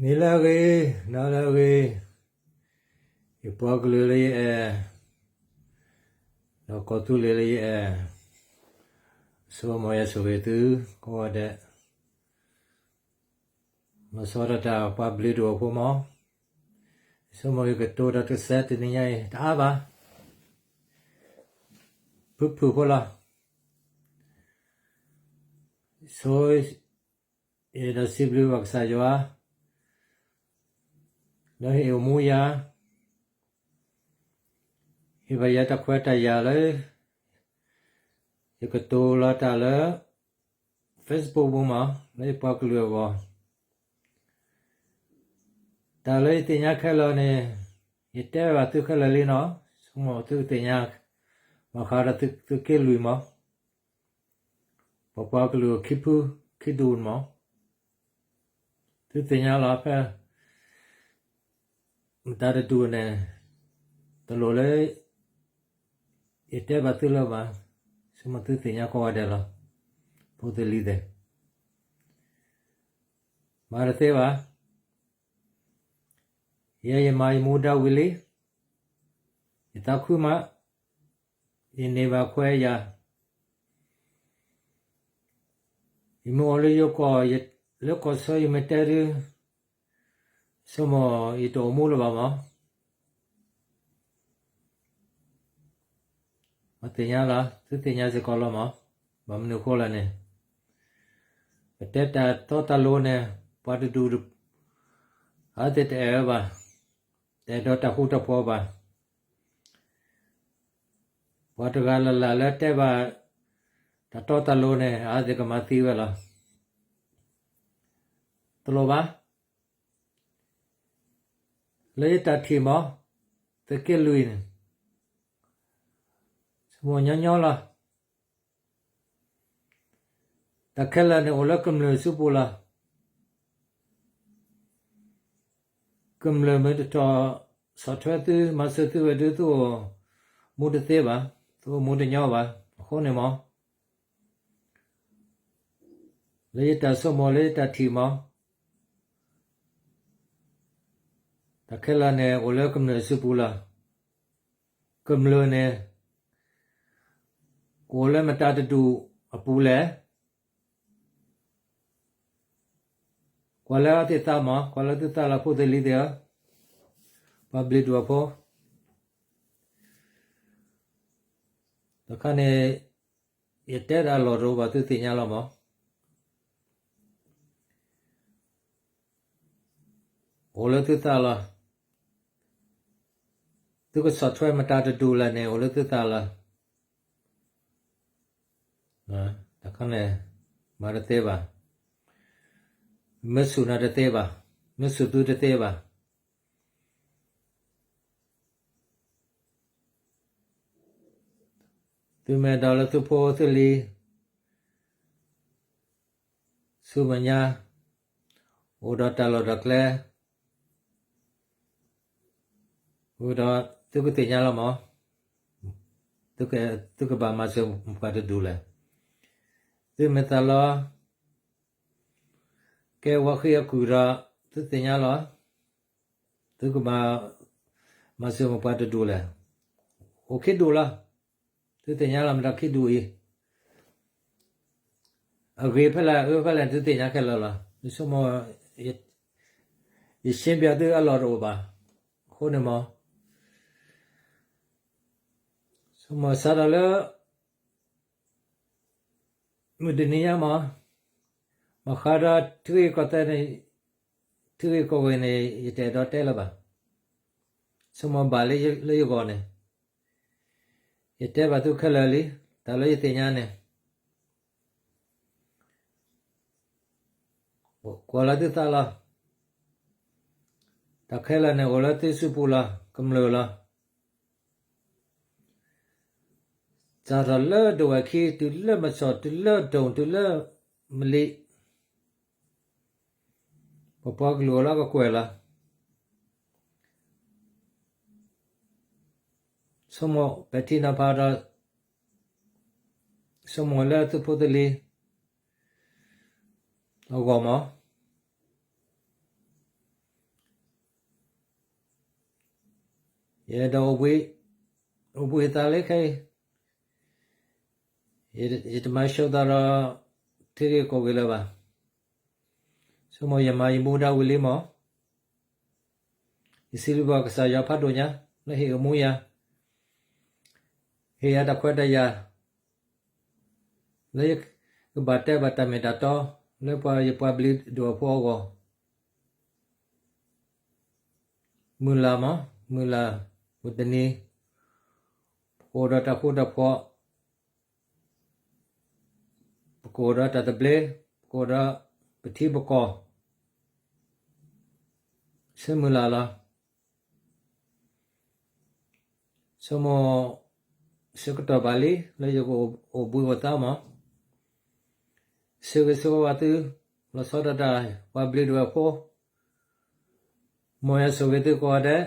နံၤလၢအဂ့ၤ, နၤလၢအဂ့ၤ, ယပှၤကလုာ်လၢယအဲၣ်, ဒီးကီၢ်သူလ့ၤလၢယအဲၣ်, ဆိမိၣ်ယွၤဆိၣ်ဂ့ၤသုကိးဂၤဒဲး, မၤစီတၢ်တၢ်ပှၤဘျုးတအိၣ်ဖိမး, ဆိမိၣ်ယကတိၤတၢ်တစဲးတနံၤညါအံၤတအါဘၣ်, ဖုၣ်ဖုၣ်ဖိလီၤ. ဆိ ယအဲၣ်ဒိးစံးဘျုးဘၣ်ကစၢ်ယွၤ လၢဟ့ၣ်အိၣ်မူယၤ, ဟ့ၣ်ဘၣ်ယၤတၢ်ခွဲးတၢ်ယာ်လၢ ယကတိၤလီၤတၢ်လၢ Facebook ပူၤမး လၢယပှၤကလုာ်အဂီၢ်, တၢ်လၢယသ့ၣ်ညါခဲလၢာ်န့ၣ် ယတဲဘၣ်သုခဲလၢာ်လံနီၤ, ဆိကမိၣ်သုကသ့ၣ်ညါ, ဘၣ်ဃးဒီးသုးက့လွံၢ်မး ပပှၤကလုာ်ခံဖုခံဒူၣ်မး, သုသ့ၣ်ညါလီၤဖဲ မတၤတဒူၣ်န့ၣ် တလိၣ်လၢ ယတဲဘၣ်သုလၢၤဘၣ်, ဆိကမိၣ်သုသ့ၣ်ညါကိးဂၤဒဲးလီၤ, ဖိသ့ၣ်လံၤသ့ၣ်, မၤတသ့ဘၣ်, ယဲယမၤယမူဒါဝံၤလံ, ယသးခုမး, ယန့ၢ်ဘၣ်ခွဲးယာ်, ယမ့ၢ်အိၣ်လၢယိၤကီၢ်, လၢကီၢ်ဆၢယမ့ၢ်တဲဒုး, ဆိကမိၣ်ယတအိၣ်မူလၢၤဘၣ်မး, မၤသ့ၣ်ညါလီၤ, သုသ့ၣ်ညါစ့ၢ်ကီးလီၤမး, ဘၣ်မနုၤအဃိလဲၣ်န့ၣ်, ပတဲတၢ်တီတၢ်လိၤန့ၣ်, ပှၤတဒူၣ် အဝဲသ့ၣ်တအဲၣ်ဝဲဘၣ်, တအဲၣ်ဒိးတၢ်ဃူတၢ်ဖိးဘၣ်, ပှၤတဂၤလၢ်လၢ်လၢတဲဘၣ် တၢ်တီတၢ်လိၤန့ၣ် အဝဲသ့ၣ်ကမၤသံဝဲလီၤ. တလိၣ်ဘၣ်, လၢယတၢ်ထံၣ်မး, သုးက့လွံၢ်န့ၣ်, ဆိကမိၣ်ညီညီလီၤ. တၢ်ခဲလၢာ်န့ၣ်အိၣ်လၢကမျၢၢ်စုပူၤလီၤ. ကမျၢၢ်မ့ၢ်တထီၣ်ဆီၣ်ထွဲသု မၤစၢၤသုဝဲဒုး သုအိၣ်မူတသ့ဘၣ်, သုအိၣ်မူတညီဘၣ်. အဃိန့ၣ်မး လၢယတၢ်ဆိကမိၣ် လၢယတၢ်ထံၣ်မး, တၢ်ခဲလၢာ်န့ၣ် အိၣ်လၢကမျၢၢ်စုပူၤလီၤ. ကမျၢၢ်န့ၣ် ကအိၣ်လၢမတၤတဒူၣ်အပူၤလဲၣ်. ကွၢ်လၢအဝဲသ့ၣ်သးမး, ကွၢ်လၢသုသးလီၤ ဖိသ့ၣ်လံၤသ့ၣ်ဧၢ, ပှၤဘျုးတအိၣ်ဖိ. တခါန့ၣ် ယတဲဒၣ်အလီၢ်တအိၣ်ဘၣ် သုသ့ၣ်ညါလီၤမး. အိၣ်လၢသုသးလီၤ. သုကဆီၣ်ထွဲမတၤတဒူၣ်လဲၣ်န့ၣ် အိၣ်လၢသုသးလီၤ. တခါန့ၣ် မၤတသ့ဘၣ်, မ့ၢ်ဆူၣ်နၤတသ့ဘၣ်, မ့ၢ်ဆူၣ်သုတသ့ဘၣ်. သုမ့ၢ်အဲၣ်ဒိးလၢသုဖိသုလံၤ ဆူမဲာ်ညါ အိၣ်ဒီးတၢ်လီၢ်တၢ်ကျဲ အိၣ်ဒီး သုကသ့ၣ်ညါလီၤမး, သုကဘၣ်မၤစၢၤပှၤတဒူၣ်လဲၣ်. သုမ့ၢ်သးလီ ကဲဝါဃံအကုၢ်ဒီး သုသ့ၣ်ညါလီၤ. သုကဘၣ်မၤစၢၤပှၤတဒူၣ်လဲၣ်. အိၣ်ခံဒူၣ်လီၤ. သုသ့ၣ်ညါလီၤ မတၤခံဒူၣ်အံၤ အဂ့ၤဖဲလဲၣ် အအၢဖဲလဲၣ် သုသ့ၣ်ညါခဲလၢာ်လီၤ. ယဆိကမိၣ် ယရှင်းပြသုအလီၢ်တအိၣ်ဘၣ်. အဃိန့ၣ်မး ဆိကမိၣ်စးထီၣ်လၢ မုၢ်တနံၤညါမး မၤဃးဒီးထံဂ့ၢ်ကီၢ်သဲးန့ၣ် ထံဂ့ၢ်ကီၢ်ဂ့ၢ်န့ၣ် ယတအဲၣ်ဒိးတဲလၢၤဘၣ်. ဆိကမိၣ်ဘၣ်လၢယဂီၢ်န့ၣ် ယတဲဘၣ်သုခဲလၢာ်လံ တၢ်လၢယသ့ၣ်ညါန့ၣ် ကွၢ်လၢသုသးလီၤ. တၢ်ခဲလၢာ်န့ၣ် အိၣ်လၢသုစုပူၤလီၤ ကမျၢၢ်လီၤ. စးထီၣ်လၢဒဝဲၢ်ခံ တုၤလၢမဆီၣ် တုၤလၢဒိၣ် တုၤလၢမလံ, ပပှၤကလုာ်အိၣ်လၢကကွဲၢ်လီၤ. ဆိကမိၣ်ပဲာ်ထံနီၤဖးဒီး ဆိကမိၣ်လၢသုဖိသုလံၤအဂီၢ်မး ယအဲၣ်ဒိးအိၣ်ဘှံး, အိၣ်ဘှံးသးလၢခဲအံၤ, ယတမၤဆှၢသးဒီး ထံဂ့ၢ်ကီၢ်ဂ့ၢ်လၢၤဘၣ်. ဆိမိၣ်ယမၤယမူဒါဝံၤလံမး, ယစံးဘျုးဘၣ်ကစၢ်ယွၤဖးဒိၣ်ညါ လၢဟ့ၣ်အမူယၤ, ဟ့ၣ်ယၤတၢ်ခွဲးတၢ်ယာ် လၢယကဘၣ်တဲဘၣ်တၢ်မ့ၢ်တၢ်တီ လၢပှၤယပှၤဘျံးဒိၣ်အဖိအဂီၢ်. မုၢ်လၢ်မး, မုၢ်လၢ်အိၣ်တနံၤ, ပကအိၣ်ဒီးတၢ်ဃူတၢ်ဖိး, ပကအိၣ်ဒီးတၢ်သဘျ့, ပကအိၣ်ဒီးပထံပကီၢ်, ဆၢမုၢ်လၢ်လီၤ. ဆိမိၣ် ဆၢကတီၢ်ဘၣ်လံ လၢယကအိၣ်ဘှံးအိၣ်သါမး, ဆၢဂ့ၤဆၢဝါဘၣ်သု လီၤဆီဒၣ်တၢ် ပှၤဘျံးဒိၣ်အဖိ, မ်ယွၤဆိၣ်ဂ့ၤသုကိးဂၤဒဲး